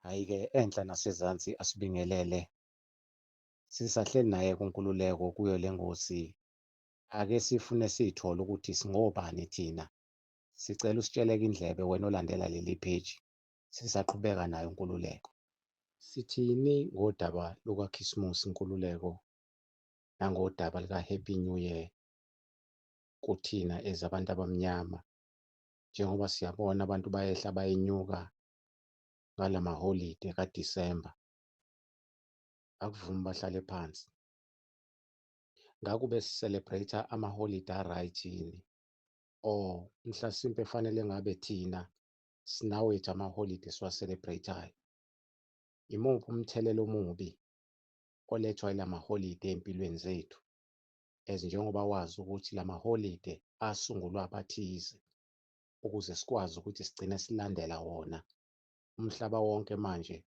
Hhayi-ke enhla nasezansi asibingelele. Sisahleli naye kuNkululeko kuyo le ngosi. Ake sifune siy'thole ukuthi singobani thina. Sicela usitsheleke indlebe wena olandela leli page. Sisaqhubeka nayo uNkululeko. Sithini ngodaba lukaKhisimusi Nkululeko nangodaba lika-Happy New Year kuthina as abantu abamnyama, njengoba siyabona abantu bayehla bayenyuka ngalamaholide kaDisemba, akuvumi bahlale phansi. Ngakube si-celebrate amaholide a-right yini, or mhlasimpe fanele ngabe thina sinawethu amaholide esiwa-celebrate-ayo? Imuphi umthelela omubi olethwa yila maholide ey'mpilweni zethu, as njengoba wazi ukuthi la maholide asungulwa abathize ukuze sikwazi ukuthi sigcine silandela wona. Umhlaba wonke manje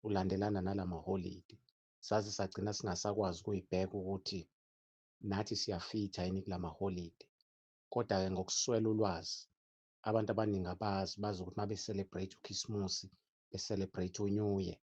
ulandelana nala maholide, saze sagcina singasakwazi ukuyibheka ukuthi nathi siyafitha yini kula maholide. Kodwa-ke ngokuswela ulwazi, abantu abaningi abazi, bazi ukuthi uma be-celebrate uKhisimusi, be-celebrate u-New Year,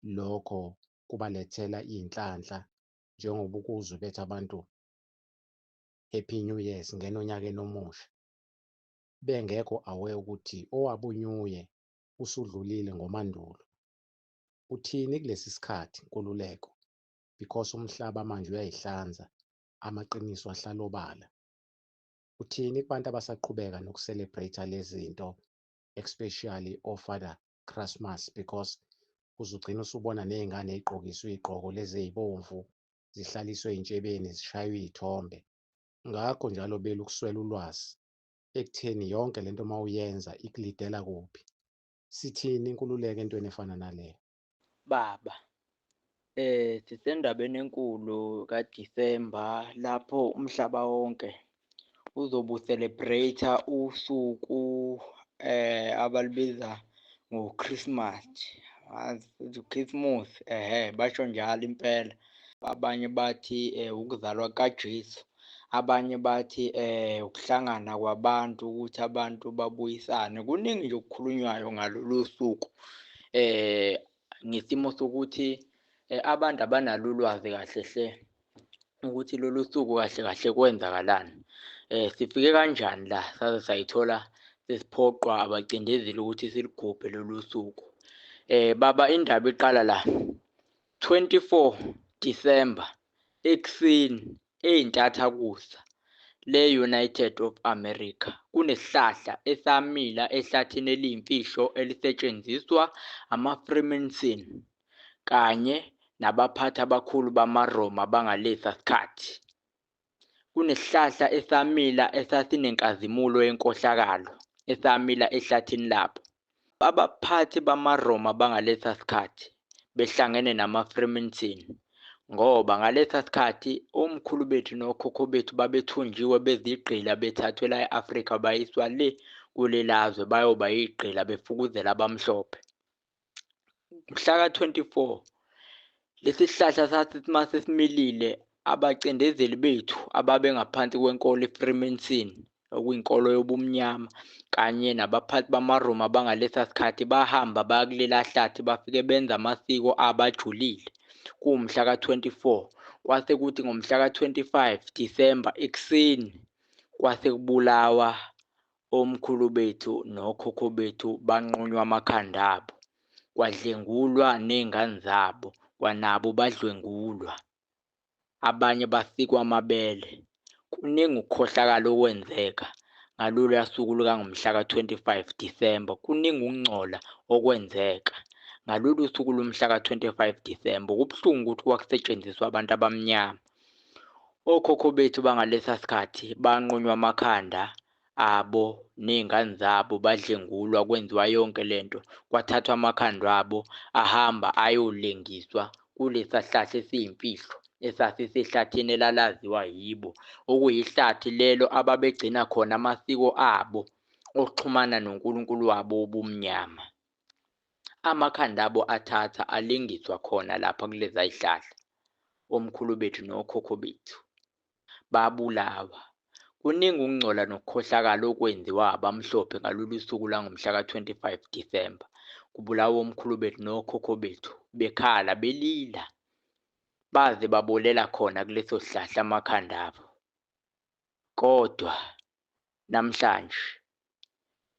lokho kubalethela iy'nhlanhla, njengoba ukuzwe bethi abantu Happy New Year, singena onyakeni omusha, bengekho aware ukuthi owabo u-New Year usudlulile ngoMandulo. Uthini kulesi sikhathi Nkululeko? Because umhlaba manje uyayihlanza, amaqiniso ahlala obala. Uthini kubantu abasaqhubeka noku-celebrate lezi zinto, especially o-Father Christmas, because uzugcina usubona ney'ngane ey'gqokiswe iy'gqoko lezi ey'bomvu, zihlaliswe ey'ntshebeni, zishaywe iy'thombe. Ngakho njalo belu ukuswela ulwazi ekutheni yonke lento uma uyenza ikulidela kuphi. Sithini Nkululeko entweni efana naleyo? Baba, sisendabeni enkulu kaDisemba lapho umhlaba wonke uzobe u-celebrate usuku abalubiza ngo-Christmas. uKhisimusi, ehhe, basho njalo impela. Abanye bathi ukuzalwa kukaJesu, abanye bathi ukuhlangana kwabantu ukuthi abantu babuyisane. Kuningi nje okukhulunywayo ngalolu suku ngesimo sokuthi abantu abanalo ulwazi kahle hle ukuthi lolu suku kahle kahle kwenzakalani. Sifike kanjani la saze sayithola sesiphoqwa abacindezeli ukuthi siligubhe lolu suku. Baba, indaba iqala la 24 December ekuseni ey'ntathakusa le-United of America kunesihlahla esamila ehlathini eliyimfihlo elisetshenziswa ama-Freemason kanye nabaphathi abakhulu bamaRoma bangalesa sikhathi. Kunesihlahla esamila esasinenkazimulo yenkohlakalo esamila ehlathini labo. Abaphathi bamaRoma bangalesa sikhathi behlangene nama-Freemason, ngoba ngalesa sikhathi omkhulu bethu nokhokho bethu babethunjiwe bezigqila, bethathwe la e-Afrika bayiswa le kulelazwe bayoba yigqila befukuzela abamhlophe. Mhla ka-24 lesi sihlahla sathi mase similile, abacindezeli bethu ababengaphansi kwenkolo i-Freemason, okuyinkolo yobumnyama, kanye nabaphathi bamaRoma bangalesa sikhathi bahamba baya kulela hlathi bafike benza amasiko abajulile. Kuwumhla ka-24, kwase kuthi ngomhla ka-25 Disemba ekuseni kwase kubulawa omkhulu bethu nokhokho bethu, banqunywa amakhanda abo, kwadlengulwa ney'ngane zabo, kwanabo badlwengulwa, abanye basikwa amabele. Kuningi ukukhohlakala okwenzeka ngaloluya suku lukangomhla ka-25 Disemba. Kuningi ukungcola okwenzeka ngalolu suku lomhla ka-25 Disemba. Kubuhlungu ukuthi kwakusetshenziswa abantu abamnyama. Okhokho bethu bangalesa sikhathi banqunywa amakhanda abo ney'ngane zabo, badlengulwa, kwenziwa yonke lento, kwathathwa amakhanda abo ahamba ayolengiswa kulesa sihlahla esiyimfihlo esasisehlathini elalaziwa yibo, okuyihlathi lelo ababegcina khona amasiko abo okuxhumana noNkulunkulu wabo wobumnyama. Amakhanda abo athatha alengiswa khona lapha kuleza y'hlahla. Omkhulu bethu nokhokho bethu babulawa. Kuningi ukungcola nokukhohlakala okwenziwa abamhlophe ngalolu suku langomhla ka-25 Disemba. Kubulawa omkhulu bethu nokhokho bethu bekhala belila, baze babolela khona kuleso sihlahla amakhanda abo. Kodwa namhlanje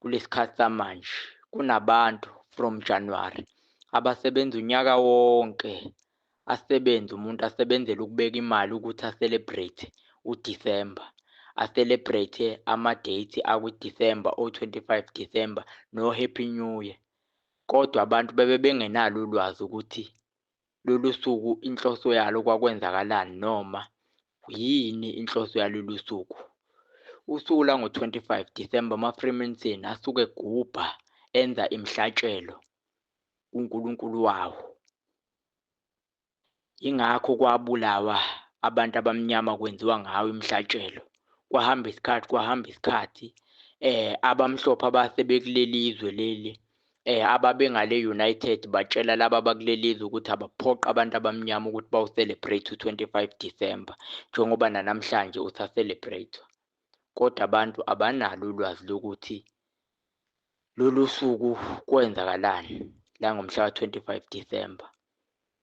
kulesikhathi samanje kunabantu from January abasebenza unyaka wonke, asebenze umuntu asebenzele ukubeka imali ukuthi a-celebrate uDisemba, a-celebrate ama-date akwiDisemba, o-25 December no-Happy New Year. Kodwa abantu bebe bengenalo ulwazi ukuthi lolu suku inhloso yalo kwakwenzakalani noma yini inhloso yalolu suku. Usuku lango-25 December ama-Freemason asuke egubha enza imihlatshelo kuNkulunkulu wawo. Yingakho kwabulawa abantu abamnyama kwenziwa ngawo imihlatshelo. Kwahamba isikhathi, kwahamba isikhathi, abamhlophe abasebekuleli zwe leli, ababengale United batshela laba abakuleli zwe ukuthi abaphoqe abantu abamnyama ukuthi bawu-celebrate u-25 December, njengoba nanamhlanje usa-celebrate. Kodwa abantu abanalo ulwazi lokuthi lolu suku kwenzakalani langomhla ka-25 December.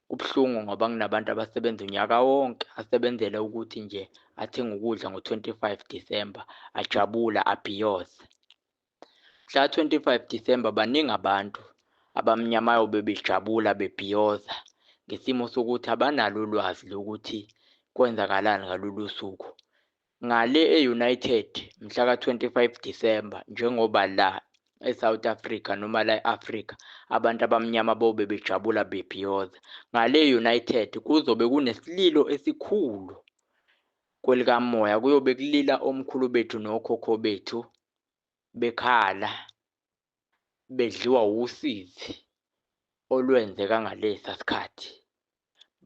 Kubuhlungu ngoba kunabantu abasebenza unyaka wonke, asebenzele ukuthi nje athenge ukudla ngo-25 December, ajabula abhiyoze. Mhla 25 December baningi abantu abamnyama bebejabula bebhiyoza ngesimo sokuthi abanalo ulwazi lokuthi kwenzakalani ngalolu suku. Ngale e-United mhla ka-25 December, njengoba la e-South Africa noma la e-Africa abantu abamnyama bobe bejabula bebhiyoza, ngale e-United kuzobe kunesililo esikhulu kwelikamoya, kuyobe kulila omkhulu bethu nokhokho bethu bekhala bedliwa usizi olwenzeka ngalesa sikhathi.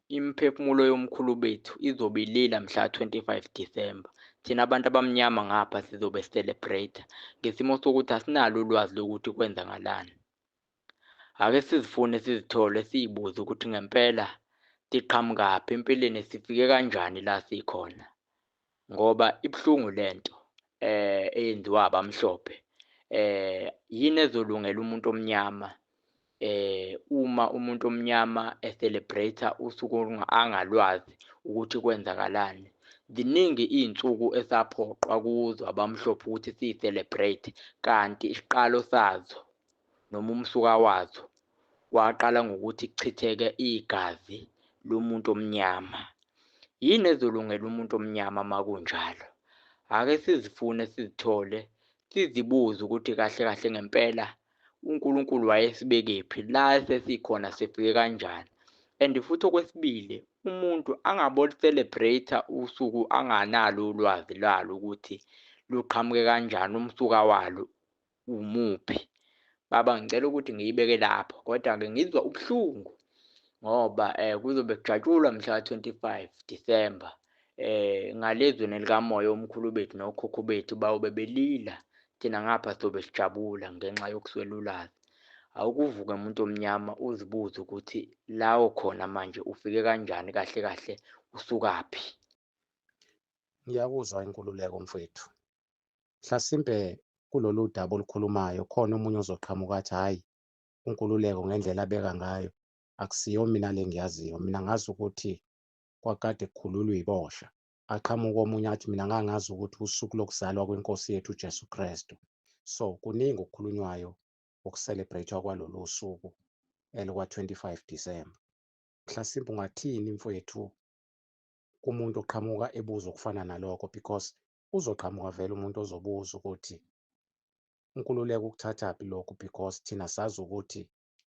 Imiphefumulo yomkhulu bethu izobe ilila mhla 25 December. Thina abantu abamnyama ngapha sizobe celebrate ngesimo sokuthi asinalo ulwazi lokuthi kwenzakalani. Ake sizifune sizithole sizibuze ukuthi ngempela siqhamukaphi empilweni, sifike kanjani la sikhona, ngoba ibuhlungu lento eyenziwa abamhlophe. Yini ezolungela umuntu omnyama uma umuntu omnyama e-celebrate usuku angalwazi ukuthi kwenzakalani? Ziningi iy'nsuku esaphoqwa kuzo abamhlophe ukuthi siyi-celebrate, kanti isiqalo sazo noma umsuka wazo waqala ngokuthi kuchitheke igazi lomuntu omnyama. Yini ezolungela umuntu omnyama uma kunjalo? Ake sizifune sizithole sizibuze ukuthi kahle kahle ngempela uNkulunkulu wayesibekephi la esesikhona, sifike kanjani. And futhi okwesibili, umuntu angabo-celebrate usuku anganalo ulwazi lwalo ukuthi luqhamuke kanjani, umsuka walo umuphi. Baba, ngicela ukuthi ngiyibeke lapho, kodwa-ke ngizwa ubuhlungu ngoba kuzobe kujatshulwa mhla ka-25 December ngalezweni likamoya, omkhulu bethu nokhokho bethu bayobe belila, thina ngapha sizobe sijabula ngenxa yokuswela ulwazi. Awukuvuke umuntu omnyama uzibuze ukuthi la okhona manje ufike kanjani, kahle kahle usukaphi. Ngiyakuzwa inkululeko mfowethu. Mhlasimpe kulolu daba olukhulumayo khona omunye ozoqhamuka athi hhayi, uNkululeko ngendlela abeka ngayo akusiyo mina le ngiyaziyo, mina ngazi ukuthi kwakade kukhululwa ibosha. Aqhamuka omunye athi mina ngangazi ukuthi usuku lokuzalwa kwenkosi yethu uJesu Kristu. So kuningi okukhulunywayo uku-celebrate kwalolu suku elokwa-25 December. Mhlasimpe ungathini mfowethu kumuntu oqhamuka ebuza okufana nalokho, because uzoqhamuka vele umuntu ozobuza ukuthi uNkululeko ukuthathaphi lokhu, because thina sazi ukuthi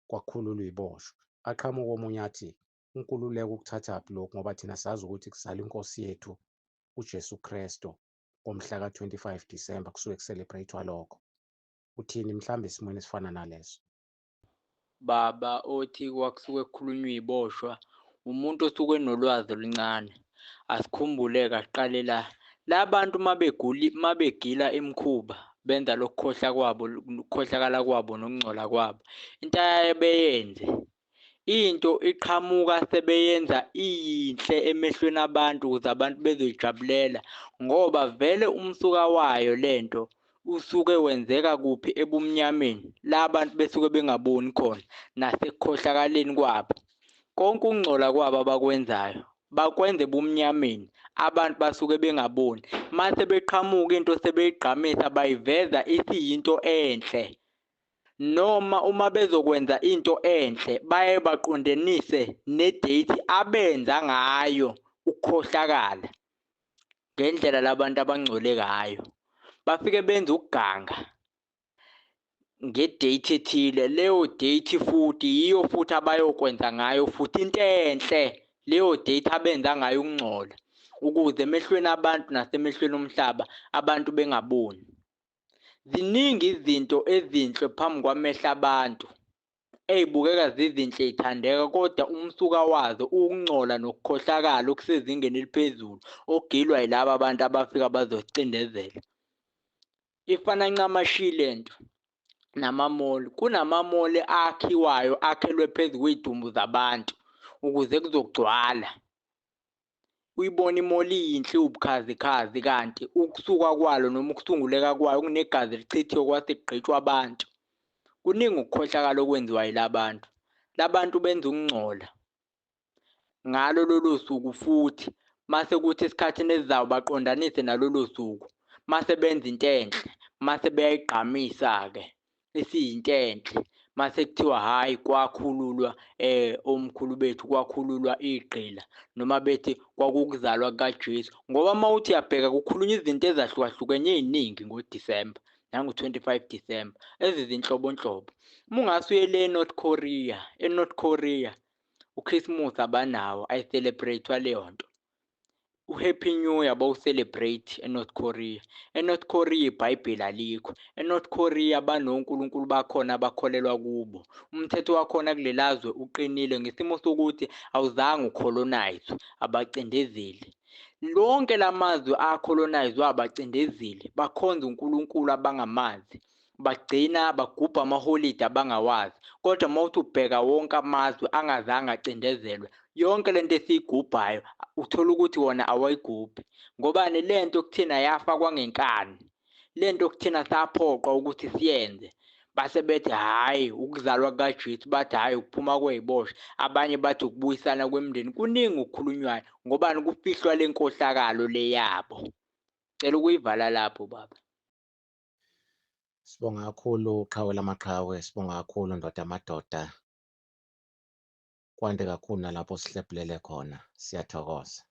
kwakhululwa iboshwa. Aqhamuka omunye athi uNkululeko ukuthathaphi lokhu ngoba thina sazi ukuthi kuzalwa inkosi yethu uJesu Kristu ngomhla ka-25 December, kusuke ku-celebrate-wa lokho. Uthini mhlawumbe esimweni esifana naleso? Baba, othi kwakusuke kukhulunywa iboshwa umuntu osuke enolwazi oluncane. Asikhumbule-ke, asiqale la. La bantu uma begila imikhuba benza lokukhohlwa kwabo, ukukhohlakala kwabo nokungcola kwabo, into abaye beyenze into iqhamuka sebeyenza iyinhle emehlweni abantu ukuze abantu bezoyijabulela, ngoba vele umsuka wayo lento Usuke wenzeka kuphi? Ebumnyameni, la bantu besuke bengaboni khona nasekukhohlakaleni kwabo. Konke ukungcola kwabo abakwenzayo bakwenza ebumnyameni, abantu basuke bengaboni. Mase beqhamuka into sebeyigqamisa bayiveza isiyinto enhle, noma uma bezokwenza into enhle baye baqondanise ne-date abenza ngayo ukukhohlakala ngendlela labantu abangcole ngayo. Bafike benze ukuganga nge-date ethile, leyo date futhi yiyo futhi abayokwenza ngayo futhi into enhle, leyo date abenza ngayo ukungcola, ukuze emehlweni abantu nasemehlweni omhlaba abantu bengaboni. Ziningi izinto ezinhle phambi kwamehlo abantu ey'bukeka zizinhle y'thandeka, kodwa umsuka wazo ukungcola nokukhohlakala okusezingeni eliphezulu okugilwa yilaba abantu abafika bazosicindezela. Ifana ncamashi lento nama-mall. Kunama-mall akhiwayo akhelwe phezu kwey'dumbu zabantu ukuze kuzogcwala. Uyibona i-mall iyinhle iwubukhazikhazi, kanti ukusuka kwalo noma ukusunguleka kwayo kunegazi elichithiwe kwase kugqitshwa abantu. Kuningi ukukhohlakala okwenziwa yila bantu. La bantu benza ukungcola ngalo lolo suku, futhi mase kuthi esikhathini esizayo baqondanise nalolo suku, mase benza into enhle, mase beyayigqamisa-ke isiyinto enhle, mase kuthiwa hhayi kwakhululwa omkhulu bethu, kwakhululwa iy'gqila, noma bethi kwakukuzalwa kukaJesu. Ngoba uma uthi uyabheka kukhulunywa izinto ezahlukahlukene ey'ningi ngoDisemba nango-25 Disemba, ezizinhlobonhlobo. Uma ungase uye le e-North Korea, e-North Korea ukhisimusi abanawo, ayi-celebrate-wa leyo nto. U-Happy New Year abawu-celebrate e-North Korea. E-North Korea iBhayibheli alikho. E-North Korea banonkulunkulu bakhona abakholelwa kubo. Umthetho wakhona kulelazwe uqinile ngesimo sokuthi awuzange u-colonise-we, abacindezeli. Lonke lamazwe a-colonise-wa abacindezeli, bakhonza uNkulunkulu abangamazi, bagcina bagubha amaholidi abangawazi. Kodwa uma uthi ubheka wonke amazwe angazange acindezelwe, yonke lento esiyigubhayo uthola ukuthi wona awayigubhi. Ngobani? Lento kuthina yafakwa ngenkani, lento kuthina saphoqwa ukuthi siyenze. Base bethi hhayi ukuzalwa kukaJesu, bathi hhayi ukuphuma kwey'boshwa, abanye bathi ukubuyisana kwemindeni. Kuningi okukhulunywayo ngobani? Kufihlwa le nkohlakalo le yabo. Cela ukuyivala lapho baba. Sibonga kakhulu qhawe lamaqhawe, sibonga kakhulu ndoda amadoda. Kwande kakhulu nalapho sihlephulele khona. Siyathokoza.